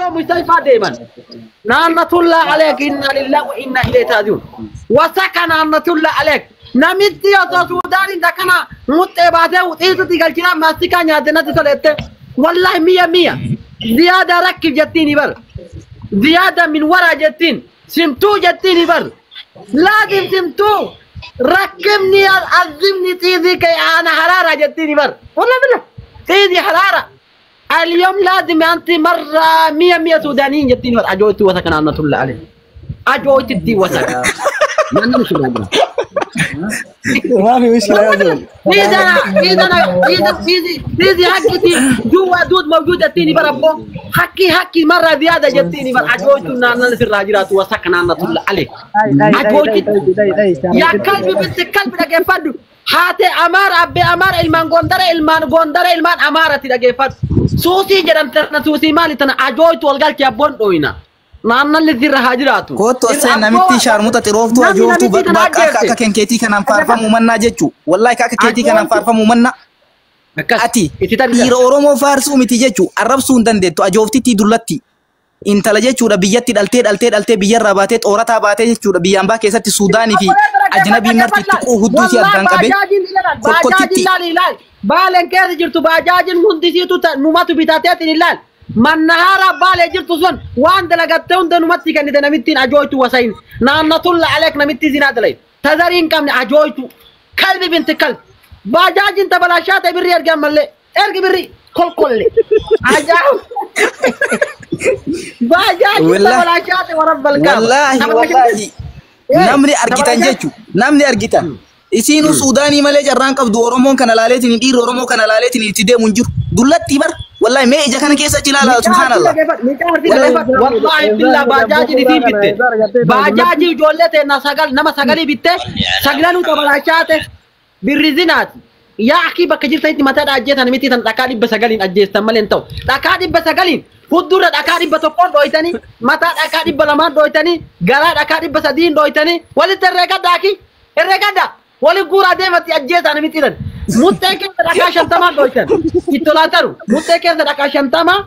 Yeroo mustashfaa deeman. Naannatullaa aleek inna lillahi wa inna ilayhi raaji'uun. Wasaka naannatullaa aleek. Namitti osoo Suudaaniin takkana muxxee baatee xiisutti galchinaa maastikaa nyaatte natti tolette. Wallahi miya miya. Ziyaada rakkif jettiin bar. Ziyaada min waraa jettiin. Simtuu jettiin bar. Laazim simtuu. Rakkifni azimni xiizii kee ana haraara jettiin bar. Wallahi billah. Xiizii haraara. اليوم لازم انت مره 100 100 سودانيين جتين اجوتي وسكن الله الله عليه اجوتي دي وسكن ما نمشي. ما في مشكلة يا زول. إذا حكيتي جوا دود موجودة تيني بربو حكي حكي مرة زيادة جتيني بر عجوتي نانا في الراجلات وسكن الله عليه عجوتي يا كلب بنت كلب لك haate amaara abbee amaara ilmaan gondara ilmaan gondara ilmaan amaarati dhageeffadhu. Suusii jedhamte tana suusii maali tana ajooytu ol galchi abboon dhooyina. Naannalli sirra haa jiraatu. Kottu aseen namitti shaarmuta xirooftuu ajooftuu bakka akka kenkeetii kanaan faarfamuu mannaa jechuu. Wallahi akka keetii kanaan faarfamuu mannaa. Ati dhiira Oromoo faarsuu miti jechuu arrabsuu hin dandeettu ajooftitti dullatti. Intala jechuudha biyyatti dhaltee dhaltee dhaltee biyyarraa baatee xoorataa baatee jechuudha biyyaan baa keessatti Suudaanii fi ajnabii marti itti quuhudduu si addaan qabee kokkottitti. Baaleen keessa jirtu baajaajiin hundisiitu numatu bitateetiin ilaal. Mannahaara baalee jirtu sun waan dalagattee hunda numatti kennite namittiin ajooytu wasayin. Naannatulla aleek namitti zinaa dalay. Tazarii hin qabne ajooytu. Kalbi binti kalbi. Baajaajiin tabalaashaa ta'e birrii ergi ammallee. Ergi birrii kolkolle. Ajaa'ib. Baajaajiin tabalaashaa ta'e warra balkaaba. Wallaahi wallaahi. Namni argitan jechuun namni argitan. Isiinuu Suudaanii malee carraan qabdu Oromoon kana laaleetiin dhiirri Oromoo kana laaleetiin itti deemu hin jiru. Dullatti bar wallahi mee ija kana keessa achi ilaalaa subhaanallah. Wallahi billah baajaajiin isiin bitte. Baajaajii ijoollee ta'e sagal nama sagalii bitte sagalanuu tabalaashaa ta'e birri zinaati. Yaa akii bakka jirtanitti mataa ajjeetan miti tan dhakaa 900 ajjeestan malee hin ta'u. Dhakaa 900 fuuldura dhakaa 100 dhooytanii mataa dhakaa 200 dhooytanii garaa dhakaa 300 dhooytanii walitti herreegaddaa akii herreegaddaa wali guuraa deematti ajjeesan miti tan. Muttee keessa dhakaa 50 dhooytan itti taru muttee keessa dhakaa 50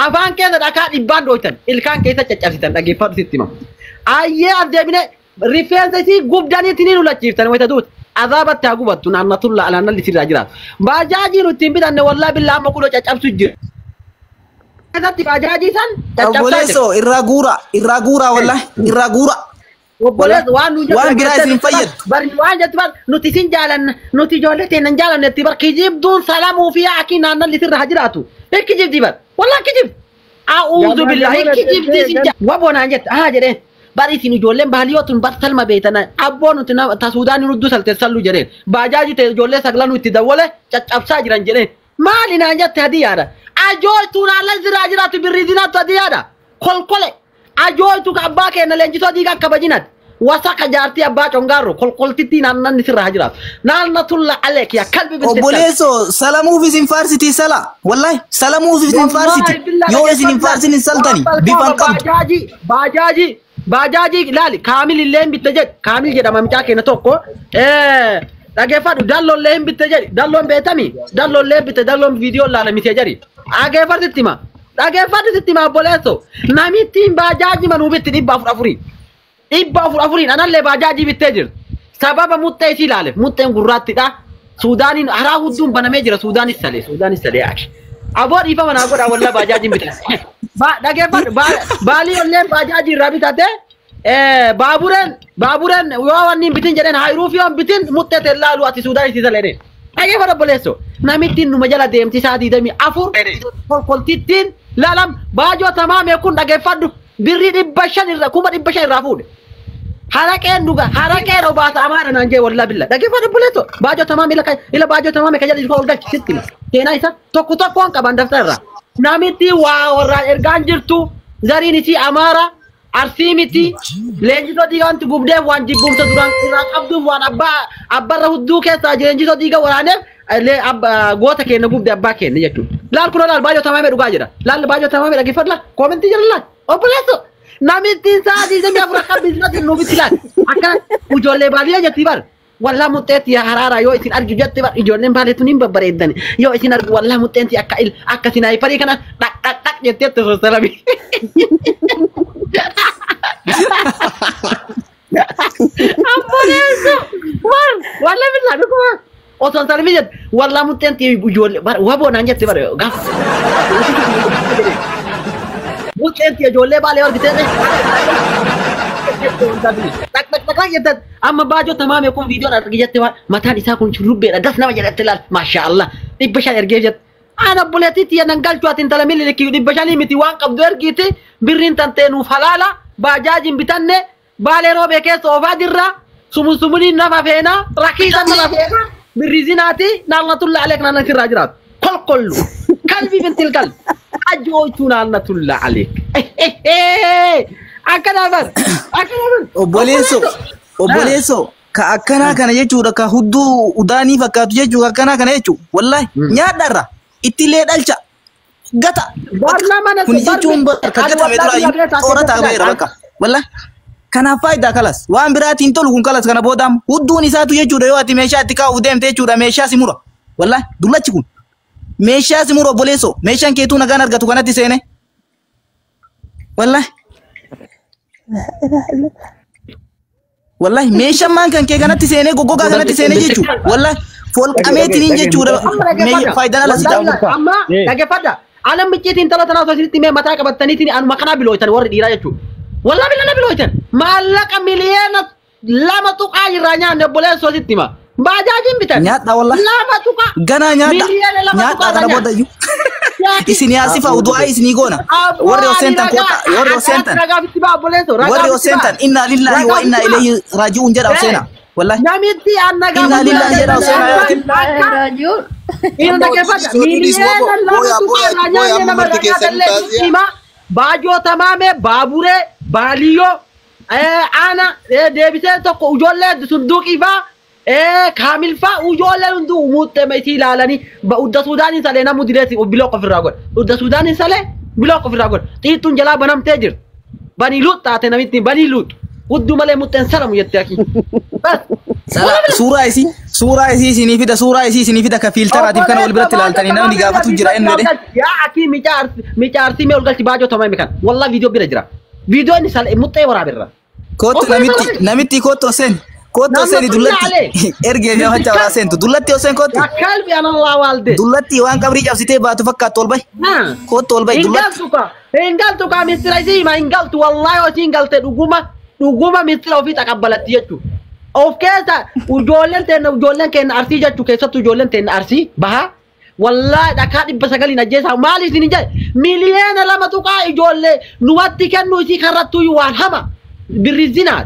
afaan keessa dhakaa 100 dhooytan ilkaan keessa caccabsitan dhaggeeffadhu sitti hima. Ayyee as deebine rifeensa isii gubdaniitti ni lulachiiftan wayita duuti. Azaabatti haa gubattu naannatulla alaannalli sirraa jiraatu. Baajaajii nuti hin bitanne wallaahi billaa amma kuloo caccabsu jira. Keessatti baajaajii san caccabsaa jira. Obboleessoo irraa guura irraa guura wallaahi irraa guura. Obboleessoo waan nuyi waan biraa isin fayyadu. Bari waan jettu bar nuti isin jaalanna nuti ijoollee teenya hin jaalanne itti bar kijibduun salamuu fi akii naannalli sirra haa jiraatu. Kijibdi bar wallaahi kijibdi. A'uudhu billaahi kijibdi isin waboonaan jette haa jedheen. Bari isin ijoolleen bahaliyoo tun bar salma beeytana abboon nuti ta Suudaanii nudduu salte sallu jedheen baajaajii ta'e ijoollee saglanuu itti dawwale caccabsaa jiran jedheen maali naan jette hadiyyaadha ajooytuu naallan siraa jiraatu birrii zinaattu hadiyyaadha kolkole ajooytuu ka abbaa keenya leenjisoo diigaa kabajinati wasaka jaartii abbaa congaarro kolkoltittii naannanni sirraa haa jiraatu naannatulla aleek yaa kalbi binti Obboleessoo salamuuf isin faarsitii sala wallahi salamuuf isin faarsiti yoo isin hin faarsin hin saltani bifan qabdu. Baajaajii baajaajii baajaajii ilaali kaamil illee hin bitte jedhi kaamil jedhama mucaa keenya tokko dhageeffadhu dalloo illee hin bitte jedhi dalloon beetami dalloo illee bitte dalloon viidiyoo ilaala mitee jedhi dhageeffadhu sitti hima dhageeffadhu sitti hima obboleessoo namittiin baajaajii manuu bitti 404 404 anallee baajaajii bittee jirti sababa muxxee isii ilaale muxxeen gurraattidha Suudaaniin haraa hudduun banamee jira Suudaanis salee Suudaanis salee akki aboo dhiifama naa godha wallaa baajaajii bitte dhageeffadhu baalii olleen baajaajii irraa bitate baabureen baabureen yoo wanni hin bitin jedheen hayiruuf yoo hin bitin muxxee ta'e laalu ati Suudaan itti salee dhageeffadhu obboleessoo namittiin numa jala deemti isaa 24 kolkoltittiin laalam baajoo tamaamee kun dhageeffadhu birrii 500 irraa 500,000 irraa fuudhe. Haraqeen dhuga haraqeen obaasa amaara naan jee wallaa billa dhageeffadhu obboleessoo baajoo tamaam ila baajoo tamaame kan jedhu ol galchi sitti seenaa isa tokko tokkoon qaban daftara irraa. Namitti waa warraan ergaan jirtu zariin isii amaara arsii miti leenjisoo diigaa wanti gubdeef waan jibbumsa duraan irraa qabduuf waan abbaa abbarra hudduu keessaa leenjisoo diigaa waraaneef goota keenya gubde abbaa keenya jechuudha. Laal kun laal baay'oo tamaamee dhugaa jira. Laal baay'oo tamaamee dhaggeeffadhu laal koomentii jala laal obboleessoo namittiin sa'a 24 akka biizinasiin nuuf itti laal akka ijoollee baadiyyaa jetti bar. Wallaa muxxeetti yaa haraara yoo isin argu jette bar ijoolleen baaleetu niin babbareeddan yoo isin argu wallaa muxxeetti akka akka sinaayiparii kana dhaq dhaq dhaq jetteetti sossalami. Amboleessa war wallaa billaa dhuguma osoo salmi jette wallaa muxxeetti ijoollee bar waboo naan jette bar gaafa. Muxxeetti ijoollee baalee argitee amma baajoo tamaame kun viidiyoon argi jette mataan isaa kun shurrubbeedha das nama jedhatti laal maasha Allah 500 ergee jette ana obboleettiitti nan galchu ati intala mililikii 500 miti waan qabdu ergiiti birriin tantee nuuf halaala baajaajiin bitanne baalee roobee keessa oofaa jirra sumun sumuniin nafa feena rakiisan nafa feena birrii zinaati naannatulla aleek naannan sirraa jiraatu kolkollu kalbii bintil kalbi ajoochuu naannatulla aleek akkana bar akkana bar Obboleessoo ka akkanaa kana jechuudha ka hudduu udaanii fakkaatu jechuudha akkanaa kana jechuudha wallahi nyaadharra ittillee dhalcha gata kun jechuun ka gatame dura xoorataa ba'eera bakka wallahi kanaaf faayidaa kalas waan biraatiin tolu kun kalas kana boodaam hudduun isaatu jechuudha yoo ati meeshaa itti kaa'uu deemte jechuudha meeshaa si mura wallahi dullachi kun meeshaa si mura obboleessoo meeshaan keetuu nagaan argatu kanatti seene wallahi Wallahi meeshaan maan kan kee kanatti seenee goggogaa kanatti seenee jechuudha. Wallahi folqameetiin jechuudha. Faayidaan ala sitaa. Amma dhaggeeffadha. Alam micciitiin intala tanaa osoo isinitti mee mataa qabattaniitiin anuma kanaa bilooytan warri dhiiraa jechuudha. Wallahi billana bilooytan. Maallaqa miliyoona 2 tuqaa irraa nyaanne obboleessoo sitti hima. Baajaajiin bitan. Nyaadha wallahi. 2 tuqaa. Ganaa nyaadha. Miliyoona 2 Nyaadha tuqaa kana irraa booda nyaanne. iyyuu. Isin yaasifa du'aa isinii goona. Warri oseentan koota warri oseentan. Warri oseentan inna lillahi wa inna ilayhi raaji'uun jedha oseena. Wallahi. Namitti anna Inna lillahi jedha oseena yaakin. Inni dhaggeeffadha. Miliyoona 2 tuqaa irraa nyaanne nama irraa nyaatallee sitti hima. Baajoo tamaame baaburee baaliyyoo ana deebisee tokko ijoollee sunduuqii faa kaamil faa ijoolleen hunduu muxxee isii ilaalanii udda Suudaaniin salee namuu dileesi biloo qofirraa godha. Udda Suudaaniin salee biloo qofirraa godha. Xiixxuun jalaa banamtee jirti. Banii luut taate namitti banii luut. Hudduu malee muxxeen salamu jettee akii. Bas. Suuraa isii isinii fida suuraa isii isinii fida ka fiiltaraatiif kana wal biratti ilaaltanii namni gaafatu jira inni jedhe. Yaa akii mica arsii mee ol galchi baajoo tamaame kan. Wallaa viidiyoo bira jira. Viidiyoo inni salee muxxee waraabirra. Kootu namitti kootu oseen kootu oseen dullatti ergee fi afacha waa seentu dullatti oseen kootu. Yaa kalbi anallah waalde. Dullatti waan qabrii cabsitee baatu fakkaattu ol bahi. Kootu ol bahi dullatti. Hin galtu ka hin galtu ka mistira isii hima hin galtu wallaahi osii hin galte dhuguma dhuguma mistira ofii taqabbalatti jechuudha. Of keessa ijoolleen teenna ijoolleen keenya arsii jechuu keessattuu ijoolleen teenna arsii bahaa wallaahi dhakaa 900 ajjeesaa maal isin hin jedhe miliyoona 2 tuqaa ijoollee nuwatti kennu isii karrattuu waan hama birri zinaa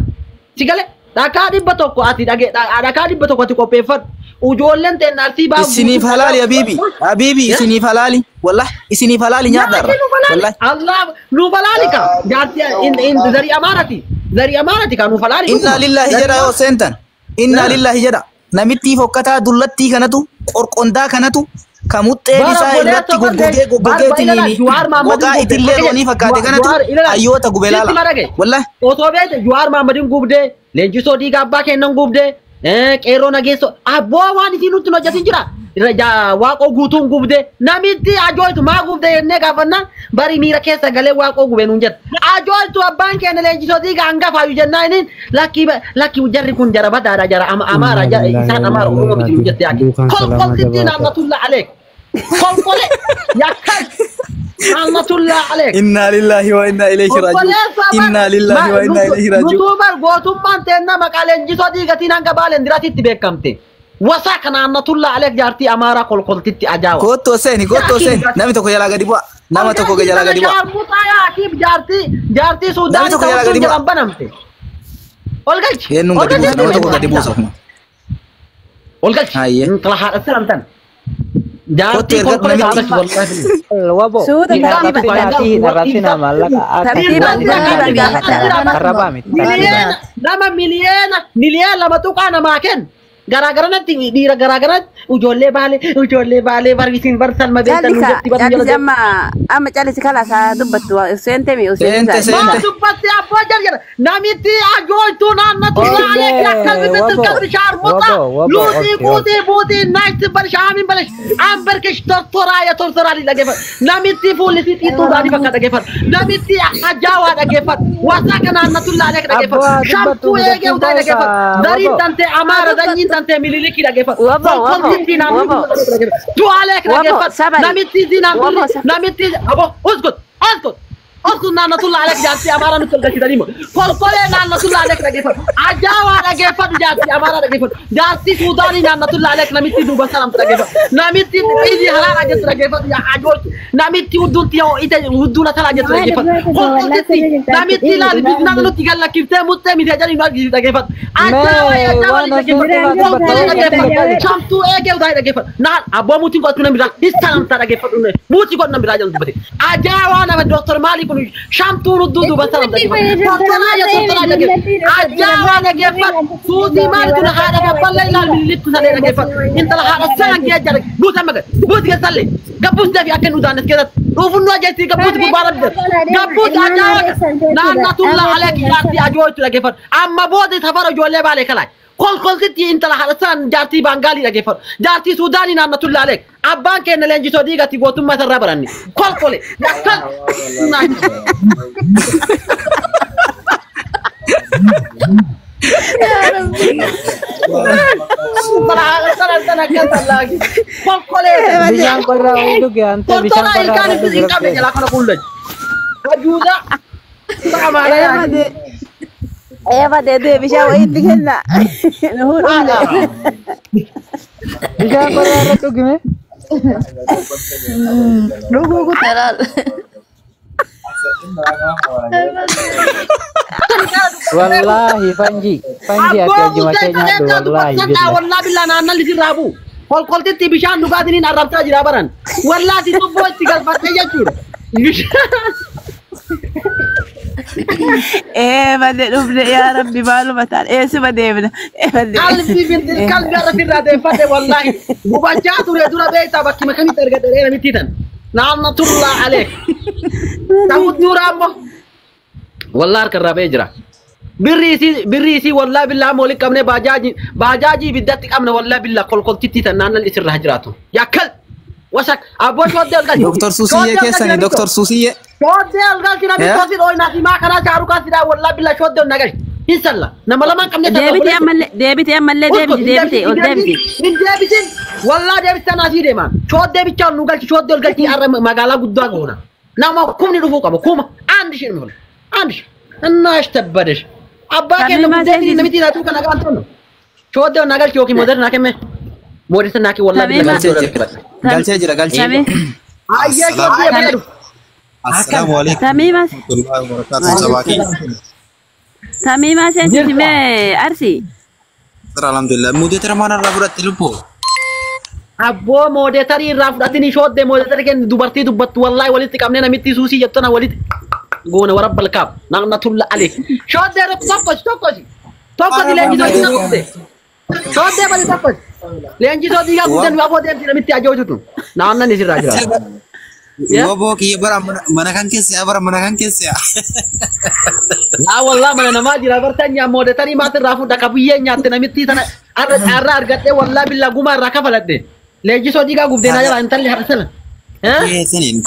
si gale dhakaa 100 ati dhakaa 100 ati qopheeffadhu ijoolleen teenna arsii bahaa. Isiniif halaali habiibi habiibi isiniif halaali wallahi isiniif halaali nyaadhaarra wallahi. Allah nuuf halaali ka jaartii zarii amaarati. Zarii amaarati ka nuuf halaali. Inna lillahi jedha yoo seentan inna lillahi jedha namittii fokkataa dullattii kanatu qorqondaa kanatu ka muxxeen isaa irratti goggogee goggogeetiniin gogaa itillee loonii fakkaate kanatu hayyoota gube laala wallahi. Osoo beekte Jawaar Mahammadiin gubdee leenjisoo dhiiga abbaa kennan gubdee qeerroo nageessoo abboo waan isiin nutti hojjetin jira. Waaqoo guutuun gubdee namitti ajooytu maa gubdee jennee gaafannaan bari miira keessa galee waaqoo gube nuun jedha. Ajooytu abbaan keenya leenjisoo dhiiga hangafaayu jennaan inni lakki lakki jarri kun jara badaadha jara amaara isaan amaara oromoo miti nuun jette yaaki. Kolkoltitti naannatulla aleek. Kolkole yakkal naannatulla aleek. Inna lillahi wa inna ilayhi raaji'uun. Inna lillahi wa inna ilayhi raaji'uun. Nutuu gootummaan teenna maqaa leenjisoo dhiigatiin hanga baaleen diraatitti beekamte. Wasaa kana annatulla aleek jaartii amaaraa kolkoltitti ajaawa. Koottoo seeni koottoo seeni namni tokko jalaa gadi bu'a. Nama tokko jalaa gadi bu'a. Shaarmuxaa yaakiif jaartii jaartii Suudaan Namni tokko jalaa gadi bu'a. jalaan banamte. Ol galchi. Eenyuun gadi buusa nama tokko gadi buusa kuma. Ol galchi. Hayyee. Intala haadha salamtan. Koottoo Jaartii erga kolkolee namitti. wallahi. Wabo. Suuta Tartiiba arrabsina maallaqa Tartiiba arrabaa miti. Miliyoona nama miliyoona 2 tuqaa namaa kennu. Garaagaranatti dhiira garaagaratti ijoollee baalee barbisin barsan mabeessan nuti barbisan. Amma amma caalisi kalaasaa dubbattu seente mi Seente seente. Dubbatti abbaa jalgala namitti ajooltuu naannatu laalee akkalbi mittil shaarmuta luutii kuutii buutii naayiti barshaamin balash ambarkish tortoraa ya tortoraa dhageeffadhu namitti fuullisi xiixuu daadii bakka dhageeffadhu namitti ajaawaa dhageeffadhu wasaaka naannatu laalee dhageeffadhu shamtuu eegee utaa dhageeffadhu dariin tantee amaara danyiin tantee mililikii dhageeffadhu kolkoltitti naannatu du'aalee dhageeffadhu namitti zinaan namitti abo uskut uskut Osoo naannatulla aleek jaartii amaaraa nutti olgalchitanii moo kolkolee naannatulla aleek dhageeffadhu ajaa'aa dhageeffadhu jaartii amaaraa dhageeffadhu jaartii suudaanii naannatulla aleek namitti duuba sanamtu dhageeffadhu namitti xiizii haraadhaa jettu dhageeffadhu yaa ajooltu namitti hudduun yoo ite hudduun atalaa jettu dhageeffadhu kolkoltetti namitti ilaali biizinaa nutti gallakkiftee muxxee miti ajanii nu argisiisu dhageeffadhu ajaa'aa ajaa'aa dhageeffadhu kolkolee dhageeffadhu shamtuu eegee utaa dhageeffadhu naan abboo muutiin godhatu namni biraa histaanamtaa dhageeffadhu muutii godhu namni biraa jedhu dubbate ajaa'aa nama dooktor maalii kun shamtuun hudduu duuba sana ajaa'aa dhageeffadhu suutii maali tun haadha babballa ilaal mililikku salee dhageeffadhu intala haadha sanan kee jala buusa maga buusi keessallee gabbuus dafi akka nu daannes keessatti dhuufunnoo jetti gabbuus gubbaa rabbi gabbuus ajaa'aa naannatulla aleek jaartii ajooytu dhageeffadhu amma booda safara ijoollee baalee kalaay kolkoltitti intala haadha sanan jaartii baangaalii dhageeffadhu jaartii suudaanii naannatulla aleek abbaan keenya leenjisoo diigatti gootummaa isarraa baranne kolkole yakkan Bishaan qorraa wayii dhuge ante bishaan qorraa hin qabne jalaa kana kuullee. Ajuuza. Eeyyama deebi'ee bishaan wayiitti kenna. Bishaan qorraa irra dhugime. Dhuguu kutaraal. Wallaahi fanji fanji ati ajjuma kee nyaadhu wallaahi billah. Wallaahi billah naannan lisirraa bu'u. Kolkoltitti bishaan dhugaatiniin arrabsaa jira baran. Wallaahi tubboo itti galfattee jechuudha. Eeyyama dhufne yaa rabbi maaluma ta'a eessuma deemna. Qalbii binti qalbii irra sirraa deeffate wallaahi. Gubachaa ture dura beektaa bakki makamitti argadhe namitti tan. Naannatullaa aleek. Ta'ut dura ammoo. Wallaahi harka irraa ba'ee jira. Birri isii wallaahi billaa waliin qabne baajaajii ibiddatti qabne wallaahi billaa kolkoltitti tan naannan isirraa jiraatu. Yakkal wasak abboo shooddee ol galchi. Doktor Suusiyyee keessani Doktor Suusiyyee. Shooddee ol galchi namni toosi dhooyinaa fi maa kanaa shaaruu kaasiidhaa wallaahi billaa shooddee ol nagalchi. Hin salla nama lamaan qabne Deebitee ammallee deebitee ammallee deebiti deebitee ol deebiti. Hin deebisin wallaahi deebisee naasii deemaan shooddee bichaa ol nu galchi shooddee ol galchi har'a magaalaa guddaa goona. Nama kumni dhufuu qaba kuma አንድ ሺህ ነው አንድ ሺህ እና አሽተበደሽ አባ ከነ ጉዳይ ነሚቲ ናቱ ከነጋ አንተ ነው ቾደው ናጋል ቾኪ ሞደር ናከመ ሞደር ናኪ ወላሂ galchee jira galchee አያ ቾዲ አሰላሙ አለይኩም ተሚማ ተሚማ ሴንሲቲሜ አርሲ አልሐምዱሊላህ ሙዴተር ማን ራ fudhatte lubbu abboo moodeetarii irraa fudhatini shooddee moodeetarii kenni dubartii dubbattu wallaahi walitti qabnee namitti suusii jettana walitti goona warra balkaaf naannatulla aleek shooddee tokkos tokkos tokkos leenjisoo diigaa gudde shooddee bali tokkos leenjisoo diigaa gudde nu afoo deemti namitti ajoojutu naannan isirraa jira. Woboo kiyya bara mana kan keessa bara mana kan keessa. Laa wallaa mana namaa jira bartan moodeetarii maatirraa fuudha qabiyyee nyaatte namitti tana arra argadhee wallaa billaa gumaa irraa kafaladhe. Leenjisoo diigaa gubdee naa jala intalli haadha sana. Keessaniin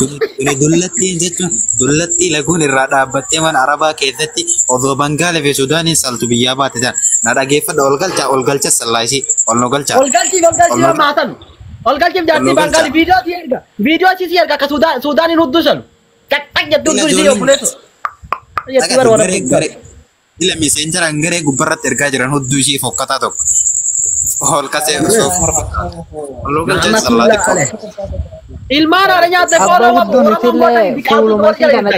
dullattiin jechuun dullattii laguun irraa dhaabbattee mana arabaa keessatti odoo Bangaalee fi Suudaaniin saltu biyyaa baate tan na dhageeffadha ol galcha ol galcha sallaayisii ol nu galcha. Ol galchiif ol galchiif maatan ol galchiif jaartii Bangaalee viidiyoo si erga viidiyoo si erga akka Suudaaniin hudduu salu caqcaq jettu hudduu isii obboleessu. Ila miseenjaraan garee gubbarratti ergaa jiran hudduu ishii fokkataa tokko. Ol kasee soofur fakkaata. Ol galcha sallaa xiqqoo. Ilmaan haadha nyaatte Abbaa guddoon isillee fuuluma isii kana